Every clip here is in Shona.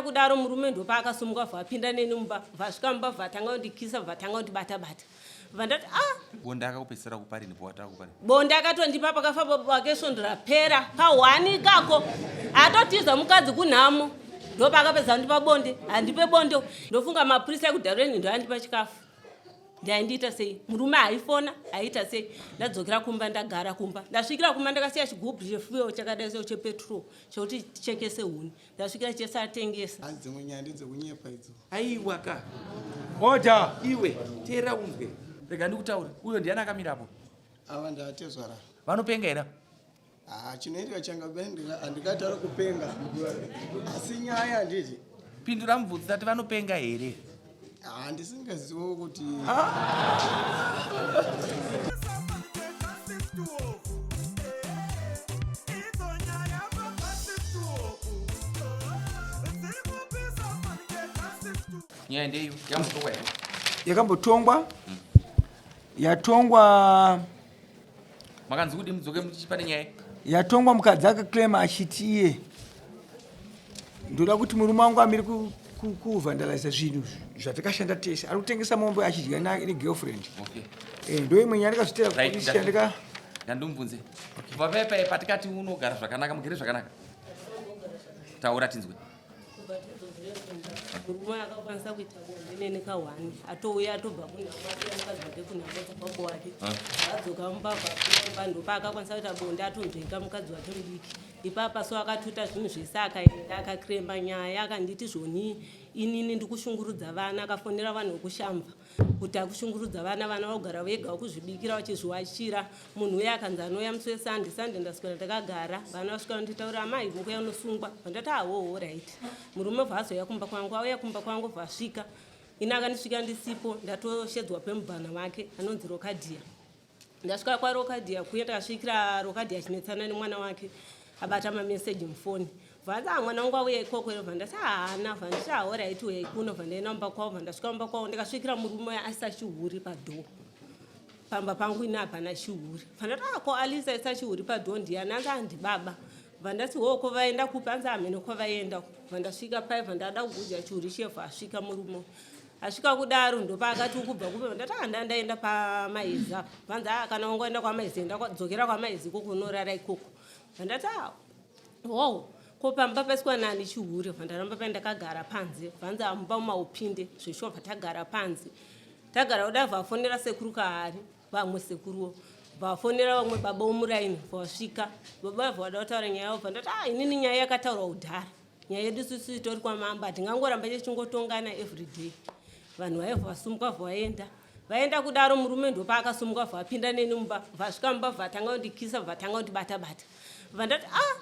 Vaenda kudaro murume ndopaakasumuka vapinda neni mumba, vasvika mumba vatanga kundikisa, vatanga kundibata bata. Vandati ah, Bonde akakupedzisira kuparini powataka kuparini? Bonde akatondipa pakafa baba wake svondo rapera pahwani ikako, atotiza mukadzi kunhamo, ndopaakapedza kundipa bonde. Handipe bonde, ndofunga mapurisa ekudharureni ndoandipa chikafu. Ndaindiita sei? Murume haifona, aiita sei? Ndadzokera kumba, ndagara kumba, ndasvikira kumba ndakasiya chigubhu chefuel chakadai so chepetrol chekuti tichekese huni, ndasvikira chese atengesa. Hanzi dzimwe nyaya ndedzekunyepa idzo. Aiwa ka. Order. Iwe teerera unzwe. Rega ndikutaure. Uyo ndiani akamira apo? Ava ndaatezvara. Vanopenga here? Ah, chinoitika changa handikataura kupenga asi nyaya handiti. Pindura mubvunzo tati vanopenga here? Handisingazivo kuti Nyaya ndeiyo yambotongwa here? Yakambotongwa. Yatongwa. Makanzi kudi mudzoke muchipa nenyaya. Yatongwa mukadzi akaclaima achiti iye ndoda kuti murume wangu amiri kuvandaliza zvinhu zvatakashanda tese, ari kutengesa mombe achidya negirlfriend. Okay. Ndo imwe nyaya ndakazvitera kupolisi yandika Ngandimubvunze. Kubva paya paya patikati unogara zvakanaka, mugere zvakanaka. Taura tinzwe. Murume akakwanisa kuita bonde neni kahwani, atouya atobva kunhamo, asiya mukadzi wake kunhamo dzababa wake, adzoka mumba, bva ndopaakakwanisa kuita bonde, atonzvenga mukadzi wake mudiki ipapa. So akatuta zvinhu zvese akaenda, akakremba nyaya, akanditi zvoni inini ndikushungurudza vana, akafonera vanhu vekushamba kuti akushungurudza vana, vana vagara vega kuzvibikira vachizviwachira. Munhu uye akanzi anouya musi wesande sande, ndaswera ndakagara, vana vasvika vanditaura, amai mukuya unosungwa. Vandati ahoho right. Murume bva azouya kumba kwangu, auya kumba kwangu bva asvika ini akandisvika ndisipo, ndatoshedzwa pemubhana wake anonzi Rokadhia. Ndasvika kwaRokadhia kuye, ndakasvikira Rokadhia achinetsana nemwana wake abata mameseji mufoni. Bvanzi ah, mwana wangu auya ikoko here? Bva ndati haana. Bva nditi ahorit, uyai kuno. Bva ndaenda mumba kwavo, bva ndasvika mumba kwavo ndikasvikira murume aisa chihuri padhoo pamba pangu, ini hapana chihuri. Bva ndati ah, ko Alisa aisa chihuri padhoo ndiyani? Anzi handibaba. Bva ndati hoko, vaenda kupi? Anzi hamene kwavaenda. Bva ndasvika pai, bva ndada kuguja chihuri chevhu, asvika murume. Asvika kudaro ndopaakati ukubva kupi? Ndati ah, ndandaenda pamaizi apa. Vanzi ah, kana wangoenda kwamaizi enda dzokera kwamaizi ikoko unorara ikoko. Bva ndati ah, ho ko pamba paiswa nani chihure? Bva ndaramba pai ndakagara panze. Bvanzi amumba mumaupinde zveshuwa. Bva tagara panze, tagara kudai, bvafonera sekuru kahari, vamwe sekuruwo bvafonera vamwe baba womuraini, bvasvika baba vabva vada kutaura nyaya yavo. Bva ndati ah, inini nyaya yakataurwa kudhara, nyaya yedu susu itori kwamamba, hatingangoramba tichingotongana everyday. Vanhu vaibva vasumuka vaenda, vaenda kudaro murume ndopaakasumuka vapinda neni mumba, vasvika mumba vatanga kundikisa, vatanga kundibata bata. Vandati ah,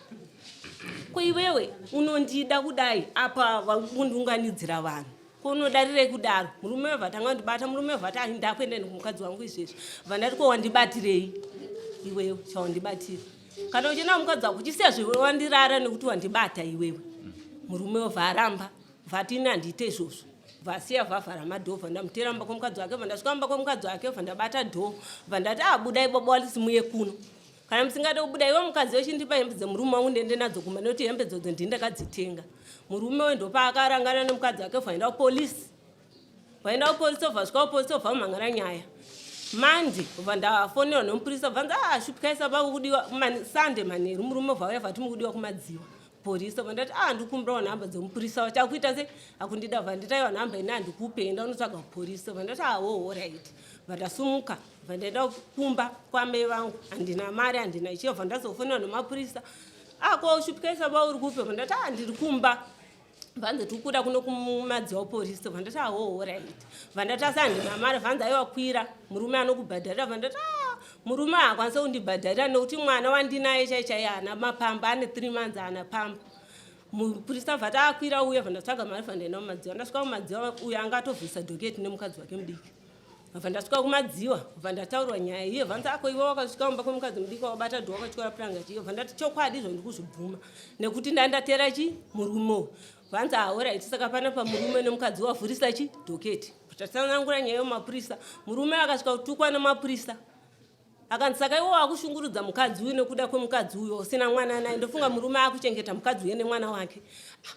ko iwewe unondida kudai apa vakundiunganidzira vanhu, ko unodarirei kudaro? Murume vatanga kundibata, murume vati ah, ndakuenda kumukadzi wangu izvezvi. Vandati ko wandibatirei iwewe? Chawandibatira kana uchienda mukadzi wako uchisiya zvewe wandirara nekuti wandibata iwewe. Murume wobva aramba, vati ini handiite izvozvo, vasiya vavhara madhoo. Bva ndamutera mumba kwemukadzi wake, bva ndasvika mumba kwemukadzi wake, bva ndabata dhoo, bva ndati ah, budai baba walisi muye kuno kana musingade kubuda. Iwe mukadzi wechindipa hembe dzemurume wangu ndiende nadzo kumba, nekuti hembe dzodzo ndini ndakadzitenga. Murume we ndopaakarangana nemukadzi wake, vaenda kupolisi, vaenda kupolisi, obva svika kupolisi, obva mhangana nyaya mandi. Bva ndafonerwa nemupurisa, bvanzi ah, shupikaisa baba kudiwa sande manheru. Murume bva auya, vati mukudiwa kumadziwa porisi. Bva ndati ah, ndikumbirawo nhamba dzemupurisa wachakuita sei akundida. Bva nditaiwa nhamba, ini handikupe, enda unotsvaga kuporisi. Bva ndati ahoho right. Bva ndasumuka, bva ndaenda kumba kwamai vangu, handina mari, handina chiyo. Bva ndazofonerwa nemapurisa, ah, ko shupikaisa ba uri kupe? Bva ndati ah, ndiri kumba. Vanzi tikuda kuno kumadziwa porisi. Bva ndati ahoho right. Bva ndati asi handina mari. Vanzi aiwa, kwira murume anokubhadharira. Bva ndati ah, murume haakwanisi kundibhadharira nekuti mwana wandinaye chai chai haana mapamba, ane 3 months, haana pamba. Mupurisa bva taakwira uye. Bva ndatsvaga mari, bva ndaenda mumadziwa. Ndasvika mumadziwa, uyo anga atovhisa dhoketi nemukadzi wake mudiki. Bva ndasvika kumadziwa, bva ndataurwa nyaya iye. Vanzi ako iwe wakasvika mumba kwemukadzi mudiki, wabata dho, wakatyora puranga chiyo. Bva ndati chokwadi izvo ndikuzvibvuma nekuti ndandatera chi murume. Vanzi ahorit, saka pana pamurume nemukadzi wavhurisa chi dhoketi. Tatsanangura nyaya yemapurisa, murume akasvika kutukwa nemapurisa. Akanzi saka iwe wakushungurudza mukadzi uyu nekuda kwemukadzi uyo usina mwana naye, ndofunga murume akuchengeta mukadzi uye nemwana wake.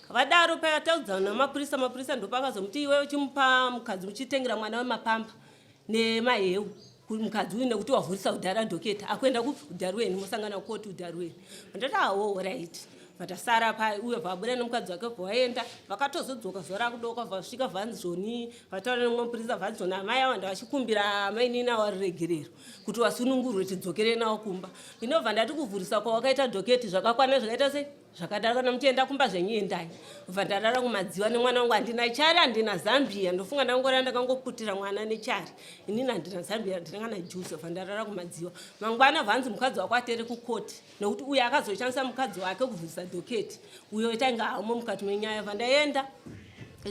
Vadaro payataudzana namapurisa, mapurisa ndopakazomuti iwe uchimupa mukadzi uchitengera mwana wemapamba nemaheu mukadzi uyu nekuti wavhurisa kudhara dhoketa akuenda kupi kudharuweni mosangana koti kudharuweni. Ndati awo right, vatasara pa uyo vabuda nemukadzi wake bvawaenda vakatozodzoka zuva rakudoka vasvika vanzoni vataura nemumwe mupurisa vanzoni amai ava ndavachikumbira amainini ava ruregerero kuti vasunungurwe tidzokere nawo kumba. Ndinobva ndati kuvhurisa kwawakaita dhoketi zvakakwana zvakaita sei zvakadaro kana muchienda kumba zvenyu endai. Bva ndarara kumadziwa nemwana wangu handina chari handina zambia ndofunga ndangorara ndakangoputira mwana nechari inini handina zambia handina kana juice bva ndarara kumadziwa. Mangwana bvanzi mukadzi wako atere kukoti nekuti uyo akazoshandisa mukadzi wake kuvhurisa dhoketi uyo itainga hamo mukati menyaya. Bva ndaenda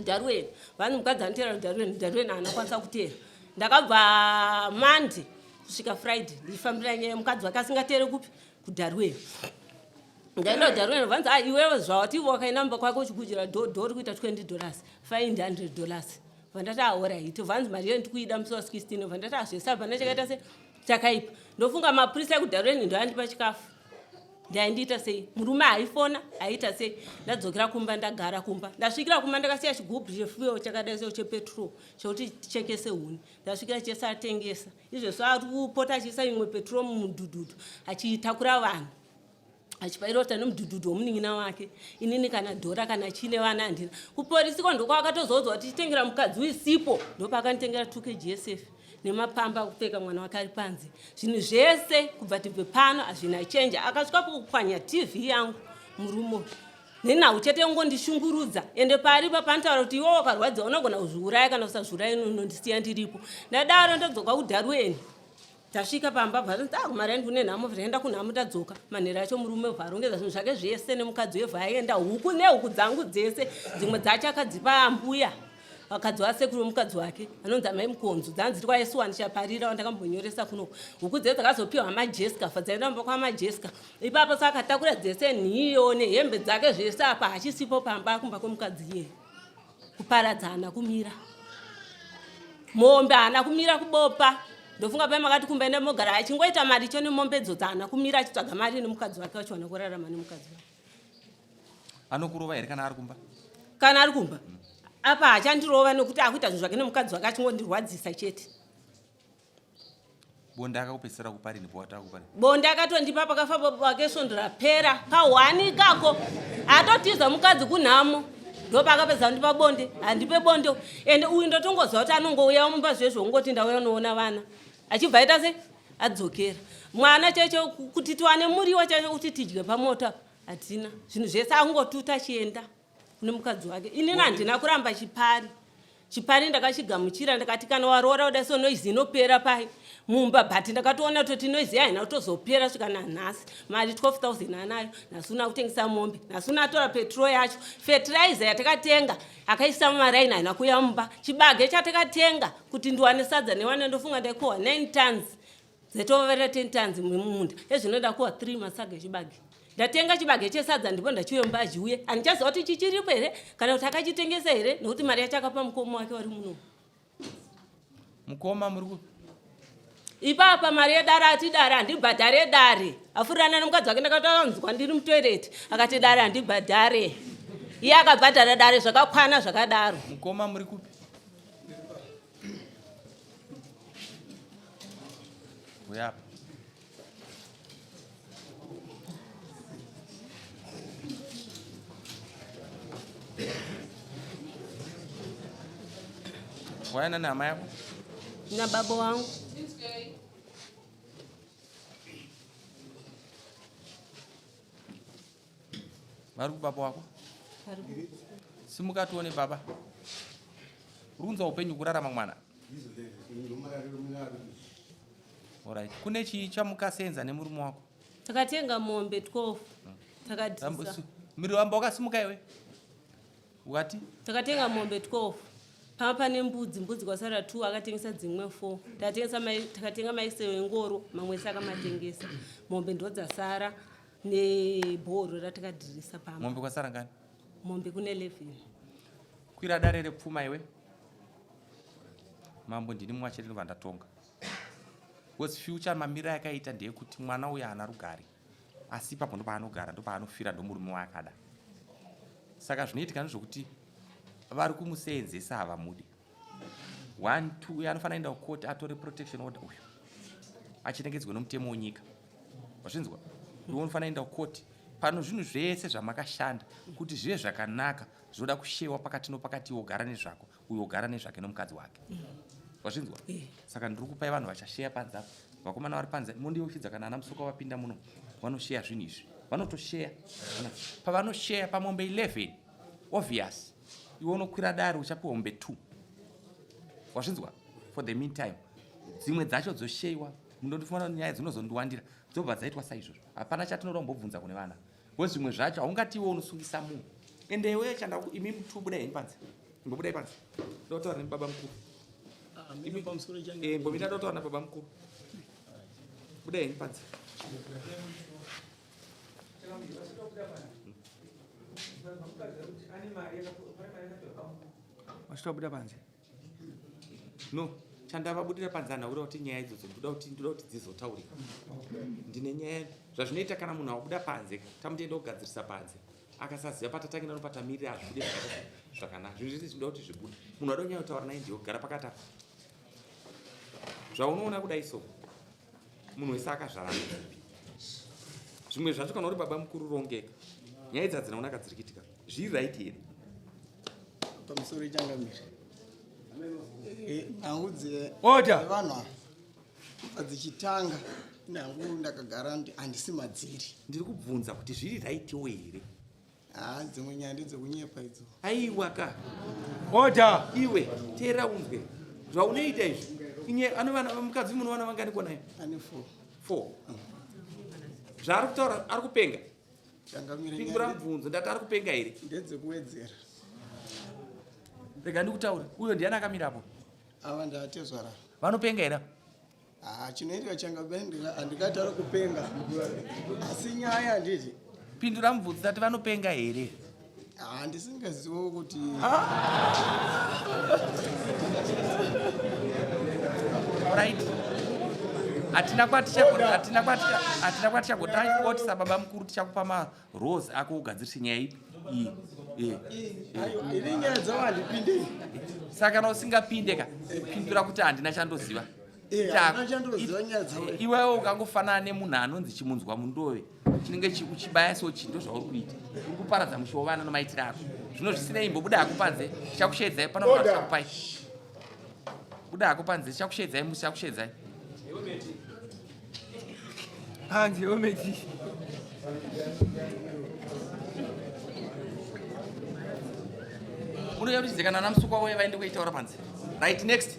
Darwin vanzi mukadzi anotera Darwin, Darwin haana kwanisa kutera. Ndakabva Monday kusvika Friday ndichifambira nyaya mukadzi wake asingatere kupi kuDarwin. Ndaenda kuDarwin vanzi ah iwewe zvawati wakaenda mumba kwako uchigujira dhori kuita 20 dollars fine 100 dollars. Vandati ah alright vanzi mari iyo ndikuida musi wa 16 vandati ah zvese hapana chakaita se chakaipa. Ndofunga mapurisa ekuDarwin ndoandipa chikafu. Ndaindiita sei murume aifona aiita sei ndadzokera kumba ndagara kumba ndasvikira kumba ndakasiya chigubhu chefuel chakadai seo chepetrol chekuti tichekese huni ndasvikira chese atengesa izvezvo ari kupota achiisa imwe petrol mumudhudhudhu achitakura vanhu achipairota nemudhudhudhu wemunin'ina wake inini kana dhora kana chine vana handina kuporisi ko ndokwakatozoudzwa kuti chitengera mukadzi uisipo ndopaakanditengera 2 kgsf nemapamba akupfeka mwana wake ari panze zvinhu zvese kubva tibve pano hazvina chenja akasvika kupwanya tv yangu murume nenhau chete ungondishungurudza ende pari papanotaura kuti iwe wakarwadziwa unogona kuzviuraya kana usazviuraya unondisiya ndiripo ndadaro ndodzoka kudharueni tasvika pamba bva ah, kumari yangu kune nhamo taenda kunhamo tadzoka manhero acho murume bva arongedza zvinhu zvake zvese nemukadzi wevha aenda huku nehuku dzangu dzese dzimwe dzacho akadzipa ambuya vakadzi vasekuru vemukadzi wake anonzi amai mukonzo dzanzi tiri kwayesuwa ndichaparira wandakambonyoresa kuno huku dze dzakazopiwa hama jessica fa dzaenda mumba kwama jessica ipapo saka akatakura dzese nhiyo nehembe dzake zvese apa hachisipo pamba kumba kwemukadzi iyeye kuparadza haana kumira mombe haana kumira kubopa ndofunga pai makati kumba enda mogara achingoita mari cho nemombe idzodzi haana kumira achitsvaga mari nemukadzi wake vachiwana kurarama nemukadzi wake Anokurova here kana ari kumba? Kana ari kumba apa hachandirova nekuti akuita zvinhu zvake nemukadzi wake achingondirwadzisa chete. Bonde akakupedzisira kuparini powatava kupari? Bonde akatondipa pakafa baba wake svondo rapera pahwani ikako atotiza mukadzi kunhamo ndopaakapedza kundipa bonde handipe bonde ende uyu ndotongoziva kuti anongouya mumba zvezvo ungoti ndauya unoona vana achibva aita se adzokera mwana chaicho kuti tiwane muriwo chaicho kuti tidye pamoto apa hatina zvinhu zvese akungotuta achienda kune mukadzi wake inini handina kuramba chipari chipari ndakachigamuchira ndakati kana waroora kudai so noise inopera pai mumba but ndakatoona kutoti noise yahaina kutozopera svika nanhasi mari 12000 anayo nhasi una kutengesa mombe nhasi una atora petrol yacho fertilizer yatakatenga akaisa mumaraini haina kuuya mumba chibage chatakatenga kuti ndiwane sadza newana ndofunga ndaikohwa 9 tons Dzetoverera 10 tons mumunda. Ezvino ndakuwa 3 masaga echibage. Ndatenga chibage chesadza ndipo ndachiuye mumba achiuye. Handichaziva kuti chichiripo here kana kuti akachitengesa here nekuti mari yacho akapa mukoma wake wari muno. Mukoma muri ku Ipapa mari yedare ati dare handibhadhare dare. Afurirana nemukadzi wake ndakatoanzwa ndiri mutoilet akati dare handibhadhare. Iye akabhadhara dare zvakakwana zvakadaro. Mukoma muri kupi? Uya apa. Wayana nehama yako? Na baba wangu. Vari kubaba wako? Simuka tione baba. Uri kunzwa upenyu kurarama mwana? Alright. Kune chii chamukasenza nemurume wako? Takatenga mombe 12. Takadhisa. Miri wamba wakasimuka iwe? Ukati? Takatenga mombe 12. Pamba pane mbudzi, mbudzi kwasara 2 akatengesa dzimwe 4. Takatengesa mai takatenga maisero engoro, mamwe ese akamatengesa. Mombe ndodzasara nebhoro ratakadhirisa pamba. Mombe kwasara ngani? Mombe kune 11. Kwira dare repfuma iwe. Mambo ndini mumwe chete ndobva ndatonga. Because future mamiriro ayakaita ndeyekuti mwana uyu haana rugare. Asi ipapo ndopaanogara, ndopaanofira, ndomurume waakada. Saka zvinoitika ndezvokuti vari kumuseenzesa havamudi. One, two, uyo anofanira kuenda kukoti atore protection order uyu. Achenengedzwe nomutemo wenyika. Wazvinzwa? Iwe unofanira kuenda kukoti. Pano zvinhu zvese zvamakashanda kuti zvive zvakanaka zvinoda kushewa pakati nopakati iwe ogara nezvako uyo ogara nezvake nomukadzi wake. Wazvinzwa? Saka ndiri kupai vanhu vachasheya panze apa. Vakomana vari panze mondiyeuchidza kana ana Musuka vapinda muno vanosheya zvinhu izvi. Vanotosheya. Pavanosheya pamombe 11 obvious iwe unokwira dare uchapiwa mombe 2. Wazvinzwa? For the meantime dzimwe dzacho dzosheyiwa munondifunga nyaya dzinozondiwandira dzobva dzaitwa saizvozvo. Hapana chatinoda kumbobvunza kune vana. Because zvimwe zvacho haungati iwe unosungisa munhu. Ende iwe chanda imi mutu budai henyu panze. Imbobudai panze. Ndotaura nebaba mukuru. Ah, mimi pamusoro changu. Eh, mbomira ndotaura nababa mukuru. Budai henyu panze. Wasitobuda panze. No, chandavabudira panze anhaura kuti nyaya idzodzo ndoda kuti ndoda kuti dzizotaurika. Ndine nyaya zvazvinoita kana munhu abuda panze tamutenda kugadzirisa panze akasaziva patatangira nopatamirira hazvibude zvakanaka zvinhu zvese zvinoda kuti zvibude munhu wada kunyanya kutaura naye ndiwe kugara pakati apa zvaunoona kudai so munhu wese akazvarana zvimwe zvacho kana uri baba mukuru rongeka nyaya idzi hadzina kunaka dziri kuitika zviri right here pamusoro changamire eh, nhau Order. dzevanhu ava kubva dzichitanga nhangu ndakagara handisi madziri ndiri kubvunza kuti zviri raitiwo here haa dzimwe nyaya ndedzekunyepa idzo aiwa ka Order. iwe teera unzwe zvaunoita izvi inye anovana mukadzi munovana vangani konayo ane four four zvaari kutaura ari kupenga changamire pingura mubvunzo ndati ari kupenga here ndedzekuwedzera rega ndikutaure uyo ndiani akamirapo ava ndaatezvara vanopenga here haa chinoitika changamire handikataura kupenga asi nyaya handiti pindura mubvunzo ndati vanopenga here haa ndisingazivo kuti right hatina kwatichagotaotisa baba mukuru tichakupa marose ako ugadzirise nyaya ipi iyi Eh. Ini nyaya dzavo handipinde. Saka kana usingapinde ka pindura kuti handina chandoziva. Eh, handina chandoziva nyaya dzavo. Iwewe ukangofanana nemunhu anonzi chimunzwa mundove chinenge chikuchibaya so chi ndozvauri kuita. Uri kuparadza musha wevana nomaitiro ako. Zvino zvisinei imbobuda hako panze tichakushedzai pano munhu tichakupai. Buda hako panze tichakushedzai musi tichakushedzai. Hanzi ometi. Unoda kuti kana ana musukwa wauya vaende kuitaura panze. Right next.